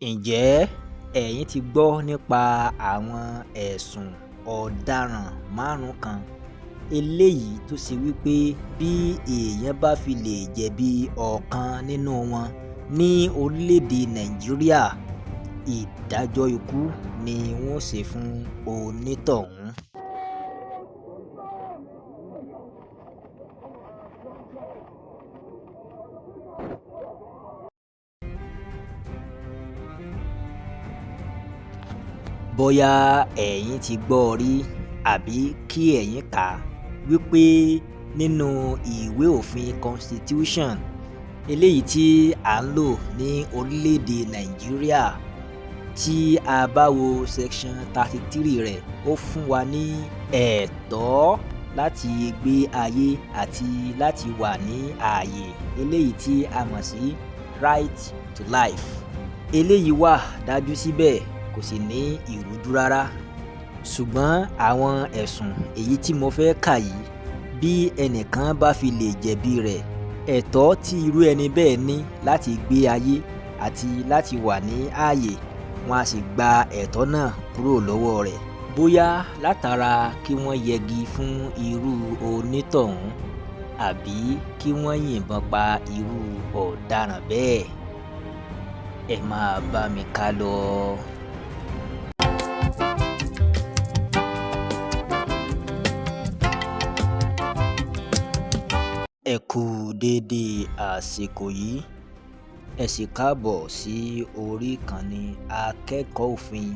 Ǹjẹ́ ẹ̀yin ti gbọ́ nípa àwọn ẹ̀sùn ọ̀daràn márùn-ún kan eléyìí tó ṣe wípé bí èèyàn bá fi lè jẹ̀bi ọ̀kan nínú wọn ní orílẹ̀-èdè Nàìjíríà, ìdájọ́ ikú ni wọ́n ó ṣe fún onítọ̀hún? Bóyá ẹ̀yin ti gbọ́ rí àbí kí ẹ̀yin kà á wípé nínú ìwé òfin Constitution eléyìí tí à ń lò ní orílẹ̀-èdè Nàìjíríà, tí a bá wo section 33 rẹ̀, ó fún wa ní ẹ̀tọ́ láti gbé ayé àti láti wà ní ààyè eléyìí tí a mọ̀ sí right to life. Eléyìí wà dájú síbẹ̀, kò sì ní ìrújú rárá. Ṣùgbọ́n àwọn ẹ̀sùn èyí tí mo fẹ́ kà yìí, bí ẹnìkan bá fi lè jẹ̀bi rẹ̀, ẹ̀tọ́ tí irú ẹni bẹ́ẹ̀ ní láti gbé ayé àti láti wà ní ààyè, wọn a sì gba ẹ̀tọ́ náà kúrò lọ́wọ́ rẹ̀. Bóyá látara kí wọ́n yẹgi fún irú onítọ̀hún àbí kí wọ́n yìnbọn pa irú ọ̀daràn bẹ́ẹ̀. Ẹ máa bá mi ká lọ. Ẹ kú déédé àsìkò yìí, ẹ sì káàbọ̀ sí orí ìkànnì akẹ́kọ̀ọ́ òfin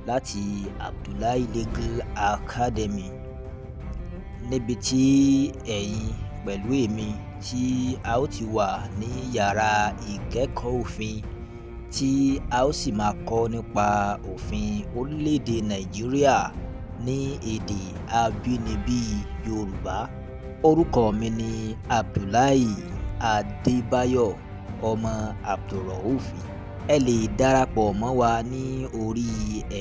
láti Abdullahi Legal Academy, níbi tí ẹ̀yin pẹ̀lú èmi tí a ó ti wà ní yàrá ìkẹ́kọ̀ọ́ òfin tí a ó sì máa kọ́ nípa òfin orílẹ̀-èdè Nàìjíríà ní èdè abínibí Yorùbá. Orúkọ mi ni Abdullahi Adébáyọ̀ ọmọ Abdulrauf. Ẹ lè darapọ̀ mọ́ wa ní orí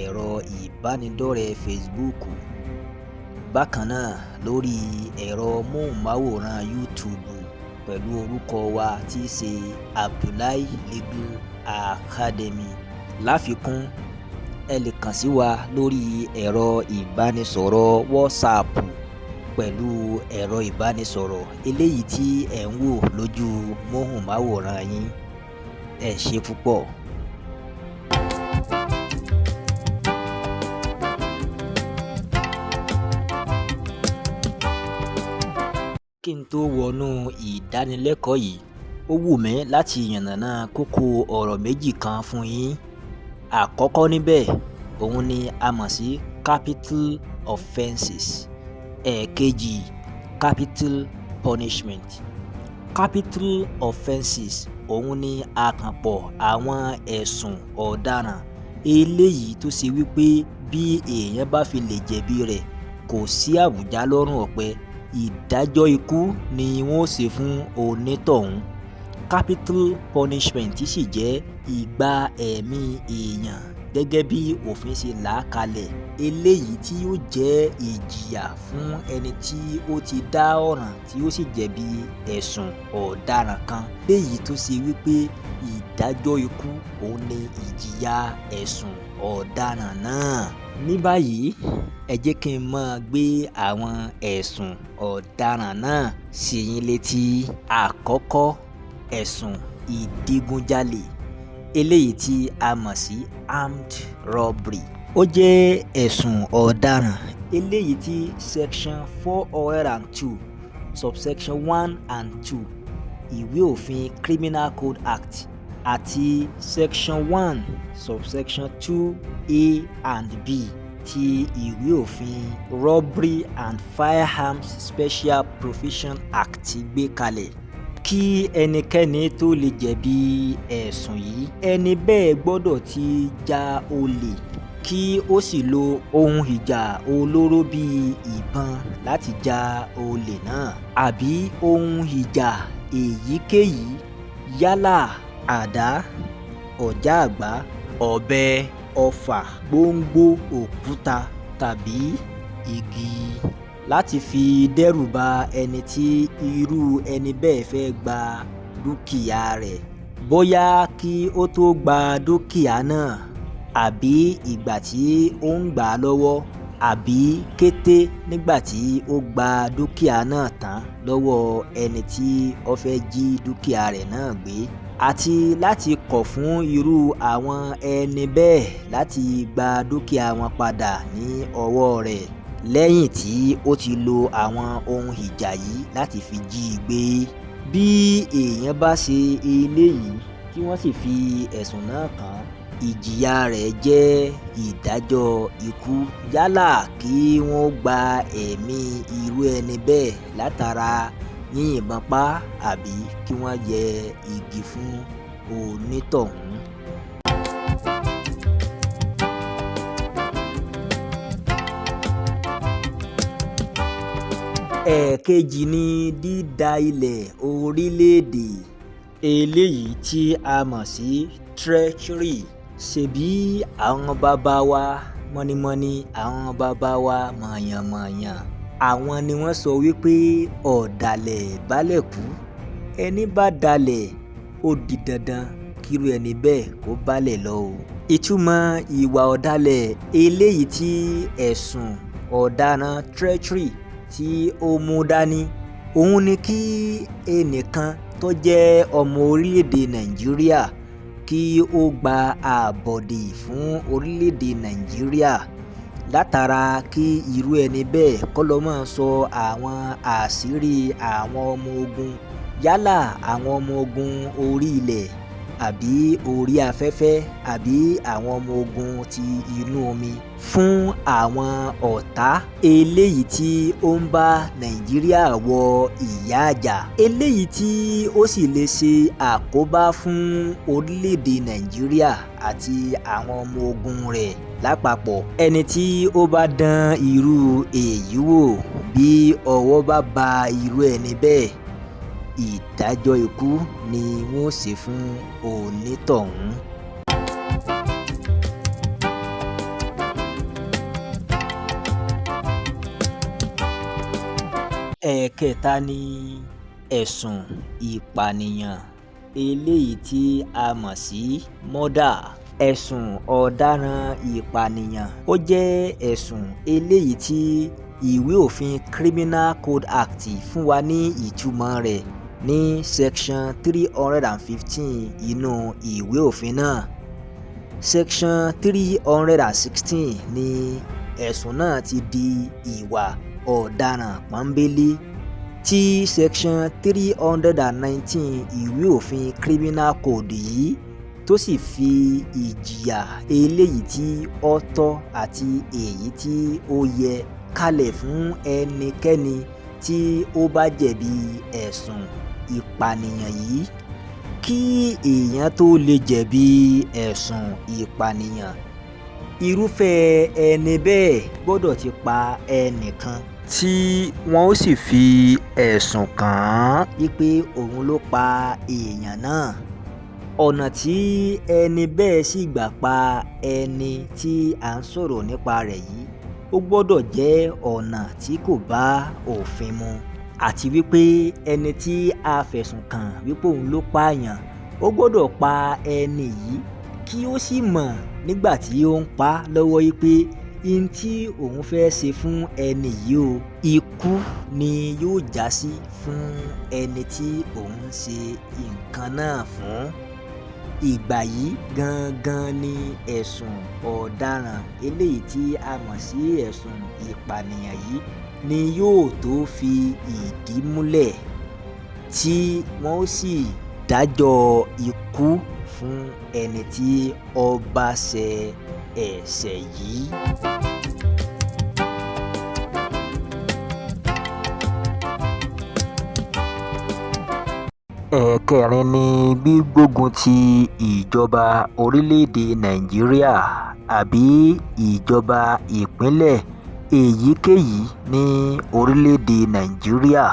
ẹ̀rọ ìbánidọ́rẹ̀ẹ́ Facebook. Bákan náà lórí ẹ̀rọ móhùnmáwòrán YouTube pẹ̀lú orúkọ wa tí í ṣe Abdullahi Legal Academy. Láfikún, ẹ lè kàn sí wa lórí ẹ̀rọ ìbánisọ̀rọ̀ WhatsApp pẹ̀lú ẹ̀rọ ìbánisọ̀rọ̀ eléyìí tí ẹ̀ ń wò lójú móhùnmáwòrán yín. Ẹ ṣé púpọ̀. Kí n tó wọnú ìdánilẹ́kọ̀ọ́ yìí, ó wù mí láti yànnàná kókó ọ̀rọ̀ méjì kan fún yín. Àkọ́kọ́ níbẹ̀, òun ni a mọ̀ sí capital offences. Ẹ̀ẹ̀kejì, capital punishment. Capital offences òun ni àkànpọ̀ àwọn ẹ̀sùn ọ̀daràn eléyìí tó ṣe wípé bí èèyàn bá fi lè jẹ̀bi rẹ̀, kò sí àbùjá lọ́rùn ọ̀pẹ, ìdájọ́ ikú ni wọ́n ó ṣe fún onítọ̀hún. Capital punishment sì jẹ́ ìgbà ẹ̀mí èèyàn gẹ́gẹ́ bí òfin ṣe là á kalẹ̀, eléyìí tí yóò jẹ́ ìjìyà fún ẹni tí ó ti dá ọ̀ràn tí ó sì jẹ̀bi ẹ̀sùn ọ̀daràn kan. Léyìí tó ṣe wípé ìdájọ́ ikú òun ni ìjìyà ẹ̀sùn ọ̀daràn náà. Ní báyìí, ẹ jẹ́ kí n máa gbé àwọn ẹ̀sùn ọ̀daràn náà sí yín létí. Àkọ́kọ́, ẹ̀sùn ìdigunjalè eléyìí tí a mọ̀ sí armed robbery. Ó jẹ́ ẹ̀sùn ọ̀daràn eléyìí tí section 402 subsection 1 and 2 ìwé òfin Criminal Code Act àti section 1 subsection 2 A and B ti ìwé òfin Robbery and Firearms Special Provision Act gbé kalẹ̀. Kí ẹnikẹ́ni tó lè jẹ̀bi ẹ̀sùn yìí, ẹni bẹ́ẹ̀ gbọ́dọ̀ ti ja olè kí ó sì lo ohun ìjà olóró bíi ìbọn láti ja olè náà àbí ohun ìjà èyíkéyìí, yálà àdá, ọ̀já àgbá, ọ̀bẹ, ọfà, gbóńgbó, òkúta tàbí igi láti fi dẹ́rù ba ẹni tí irú ẹni bẹ́ẹ̀ fẹ́ gba dúkìá rẹ̀. Bóyá kí ó tó gba dúkìá náà, àbí ìgbà tí ó ń gbà á lọ́wọ́, àbí kété nígbà tí ó gba dúkìá náà tán lọ́wọ́ ẹni tí ó fẹ́ jí dúkìá rẹ̀ náà gbé, àti láti kọ̀ fún irú àwọn ẹni bẹ́ẹ̀ láti gba dúkìá wọn padà ní ọwọ́ rẹ̀ lẹ́yìn tí ó ti lo àwọn ohun ìjà yìí láti fi jí i gbé. Bí èèyàn bá ṣe eléyìí tí wọ́n sì fi ẹ̀sùn náà kàn án, ìjìyà rẹ̀ jẹ́ ìdájọ́ ikú, yálà kí wọ́n gba ẹ̀mí irú ẹni bẹ́ẹ̀ látara yíyìnbọn pa àbí kí wọ́n yẹ igi fún onítọ̀hún. Ẹ̀ẹ̀kejì ni dída ilẹ̀ orílẹ̀-èdè, eléyìí tí a mọ̀ sí treachery. Ṣebí àwọn bàbá wa mọ̀nìmọ̀nì, àwọn bàbá wa mọ̀yànmọ̀yàn, àwọn ni wọ́n sọ wípé ọ̀dàlẹ̀ balẹ̀ kú. Ẹni bá dalẹ̀, ó di dandan kírú ẹni bẹ́ẹ̀ kó balẹ̀ lọ o. Ìtumọ̀ ìwà ọ̀dàlẹ̀ eléyìí tí ẹ̀sùn ọ̀daràn treachery tí ó mú dání, òun ni kí ẹnìkan tó jẹ́ ọmọ orílẹ̀-èdè Nàìjíríà kí ó gba àbọ̀dè fún orílẹ̀-èdè Nàìjíríà látara kí irú ẹni bẹ́ẹ̀ kó lọ máa sọ àwọn àṣírí àwọn ọmọ ogun, yálà àwọn ọmọ ogun orí ilẹ̀ àbí orí afẹ́fẹ́ àbí àwọn ọmọ ogun ti inú omi fún àwọn ọ̀tá eléyìí tí ó ń bá Nàìjíríà wọ ìyà ìjà, eléyìí tí ó sì lè ṣe àkóbá fún orílẹ̀-èdè Nàìjíríà àti àwọn ọmọ ogun rẹ̀ lápapọ̀. Ẹni tí ó bá dán irú èyí wò, bí ọwọ́ bá ba irú ẹni bẹ́ẹ̀, ìdájọ́ ikú ni wọ́n ó ṣe fún onítọ̀hún. Ẹ̀ẹ̀kẹta ni ẹ̀sùn ìpànìyàn, eléyìí tí a mọ̀ sí murder. Ẹ̀sùn ọ̀daràn ìpànìyàn ó jẹ́ ẹ̀sùn eléyìí tí ìwé òfin Criminal Code Act fún wa ní ìtumọ̀ rẹ̀ ní section 315 inú ìwé òfin náà. Section 316 ni ẹ̀sùn náà ti di ìwà ọ̀daràn pọ́nbélé, tí section 319 ìwé òfin Criminal Code yìí tó sì fi ìjìyà eléyìí tí ó tọ́ àti èyí tí ó yẹ kalẹ̀ fún ẹnikẹ́ni tí ó bá jẹ̀bi ẹ̀sùn ìpànìyàn yìí. Kí èèyàn tó lè jẹ̀bi ẹ̀sùn ìpànìyàn, irúfẹ́ ẹni bẹ́ẹ̀ gbọ́dọ̀ ti pa ẹnìkan tí wọ́n ó sì fi ẹ̀sùn kàn án wípé òun ló pa èèyàn náà. Ọ̀nà tí ẹni bẹ́ẹ̀ sì gbà pa ẹni tí à ń sọ̀rọ̀ nípa rẹ̀ yìí, ó gbọ́dọ̀ jẹ́ ọ̀nà tí kò bá òfin mu, àti wípé ẹni tí a fẹ̀sùn kàn wípé òun ló pààyàn, ó gbọ́dọ̀ pa ẹni yìí kí ó sì mọ̀ nígbà tí ó ń pa á lọ́wọ́ wípé ihun tí òun fẹ́ ṣe fún ẹni yìí o, ikú ni yóò já sí fún ẹni tí òun ń ṣe nǹkan náà fún. Ìgbà yìí gangan ni ẹ̀sùn ọ̀daràn eléyìí tí a mọ̀ sí ẹ̀sùn ìpànìyàn yìí ni yóò tó fi ìdí múlẹ̀ tí wọ́n ó sì dájọ́ ikú fún ẹni tí ó bá ṣe ẹ̀ṣẹ̀ yìí. Ẹ̀ẹ̀kẹrin ni gbígbógun ti ìjọba orílẹ̀-èdè Nàìjíríà àbí ìjọba ìpínlẹ̀ èyíkéyìí ní orílẹ̀-èdè Nàìjíríà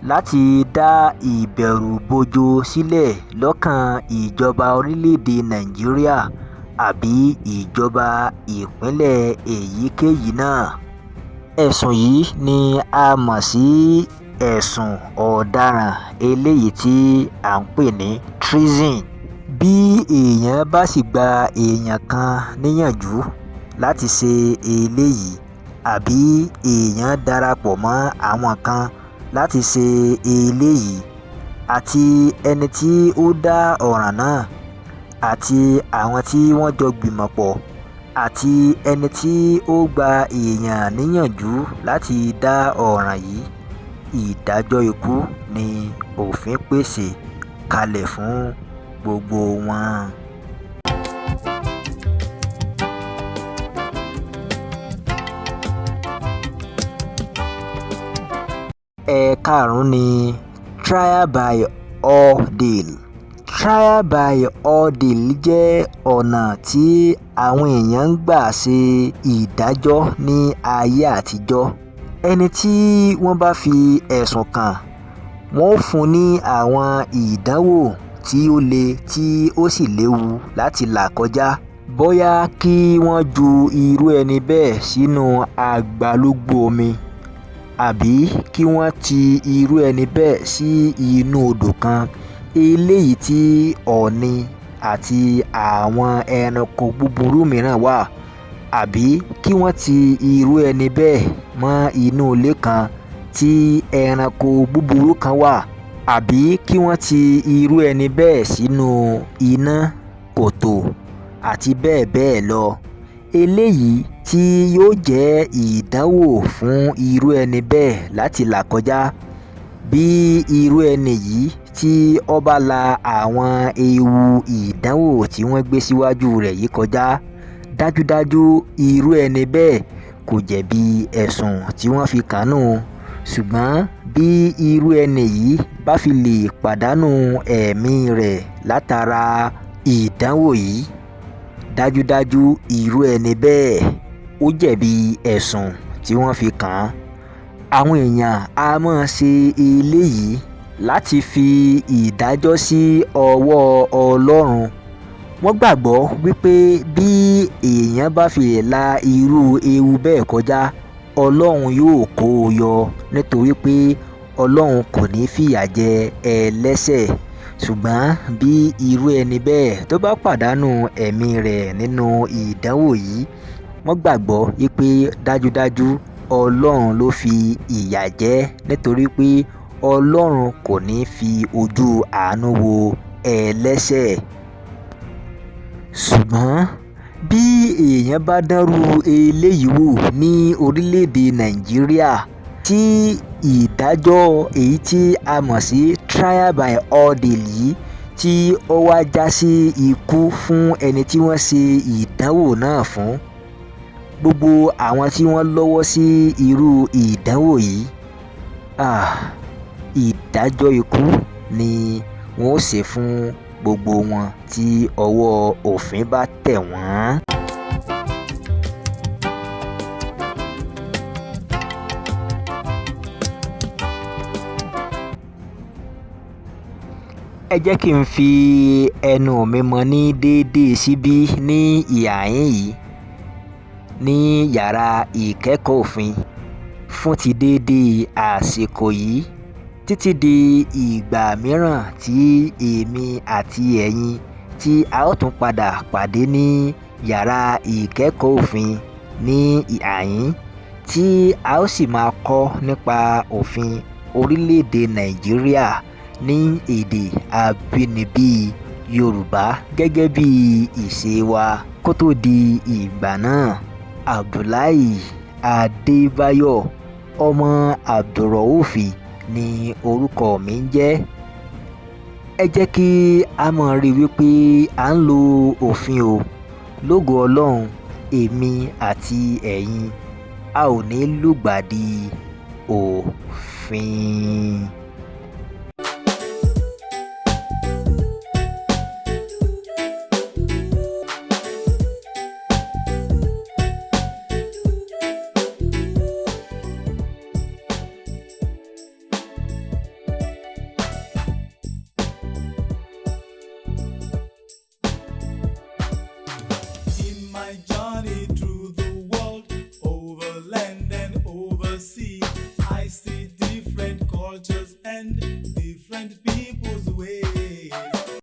láti dá ìbẹ̀rùbojo sílẹ̀ lọ́kàn ìjọba orílẹ̀-èdè Nàìjíríà àbí ìjọba ìpínlẹ̀ èyíkéyìí náà. Ẹ̀sùn yìí ni a mọ̀ sí ẹ̀sùn ọ̀daràn eléyìí tí à ń pè ní treason. Bí èèyàn bá sì gba èèyàn kan níyànjú láti ṣe eléyìí, àbí èèyàn darapọ̀ mọ́ àwọn kan láti ṣe eléyìí, àti ẹni tí ó dá ọ̀ràn náà, àti àwọn tí wọ́n jọ gbìmọ̀ pọ̀, àti ẹni tí ó gba èèyàn níyànjú láti dá ọ̀ràn yìí, ìdájọ́ ikú ni òfin pèsè kalẹ̀ fún gbogbo wọn. Ẹ̀ẹ̀karùn-ún ni trial by ordeal. Trial by ordeal jẹ́ ọ̀nà tí àwọn èèyàn ń gbà ṣe ìdájọ́ ní ayé àtijọ́. Ẹni tí wọ́n bá fi ẹ̀sùn kàn, wọ́n ó fún ní àwọn ìdánwò tí ó le tí ó sì léwu láti là kọjá. Bóyá kí wọ́n ju irú ẹni bẹ́ẹ̀ sínú agbalúgbú omi, àbí kí wọ́n ti irú ẹni bẹ́ẹ̀ sí inú odò kan eléyìí tí ọ̀ọ̀nì àti àwọn ẹranko búburú mìíràn wà, àbí kí wọ́n ti irú ẹni bẹ́ẹ̀ mọ́ inú ilé kan tí ẹranko búburú kan wà, àbí kí wọ́n ti irú ẹni bẹ́ẹ̀ sínú iná, kòtò àti bẹ́ẹ̀ bẹ́ẹ̀ lọ. Eléyìí tí yóò jẹ́ ìdánwò fún irú ẹni bẹ́ẹ̀ láti là kọjá. Bí irú ẹni yìí tí ó bá la àwọn ewu ìdánwò tí wọ́n gbé síwájú rẹ̀ yìí kọjá, dájúdájú irú ẹni bẹ́ẹ̀ kò jẹ̀bi ẹ̀sùn tí wọ́n fi kàn án nù. Ṣùgbọ́n bí irú ẹni yìí bá fi lè pàdánù ẹ̀mí rẹ̀ látara ìdánwò yìí, dájúdájú irú ẹni bẹ́ẹ̀ ó jẹ̀bi ẹ̀sùn tí wọ́n fi kàn án. Àwọn èèyàn a máa ṣe eléyìí láti fi ìdájọ́ sí ọwọ́ Ọlọ́run. Wọ́n gbàgbọ́ wípé bí èèyàn bá fi lè la irú ewu bẹ́ẹ̀ kọjá, Ọlọ́run yóò kó o yọ, nítorí pé Ọlọ́run kò ní fìyà jẹ ẹlẹ́ṣẹ̀. Ṣùgbọ́n bí irú ẹni bẹ́ẹ̀ tó bá pàdánù ẹ̀mí rẹ̀ nínú ìdánwò yìí, wọ́n gbàgbọ́ wípé dájúdájú Ọlọ́run ló fi ìyà jẹ, nítorí pé Ọlọ́run kò ní fi ojú àánú wo ẹlẹ́ṣẹ̀. Ṣùgbọ́n bí èèyàn bá dánrú eléyìí wò ní orílẹ̀-èdè Nàìjíríà, tí ìdájọ́ èyí tí a mọ̀ sí trial by ordeal yìí tí ó wá já sí ikú fún ẹni tí wọ́n ṣe ìdánwò náà fún, gbogbo àwọn tí wọ́n lọ́wọ́ sí irú ìdánwò yìí, ìdájọ́ ikú ni wọ́n ó ṣe fún gbogbo wọn tí ọwọ́ òfin bá tẹ̀ wọ́n. Ẹ jẹ́ kí n fi ẹnu mi mọ ní déédéé síbí ní ìhàhín yìí ní yàrá ìkẹ́kọ̀ọ́ òfin fún ti déédéé àsìkò yìí títí di ìgbà mìíràn tí èmi àti ẹ̀yin tí a ó tún padà pàdé ní yàrá ìkẹ́kọ̀ọ́ òfin ní ìhàhín tí a ó sì máa kọ́ nípa òfin orílẹ̀-èdè Nàìjíríà ní èdè abínibí Yorùbá gẹ́gẹ́ bí ìṣe wa. Kó tó di ìgbà náà, Abdullahi Adébáyọ̀ ọmọ Abdulraufi ni orúkọ mi ń jẹ́. Ẹ jẹ́ kí a mọ̀ rí wípé à ń lo òfin o. Lógo Ọlọ́run, èmi àti ẹ̀yin a ò ní lùgbàdì òfin.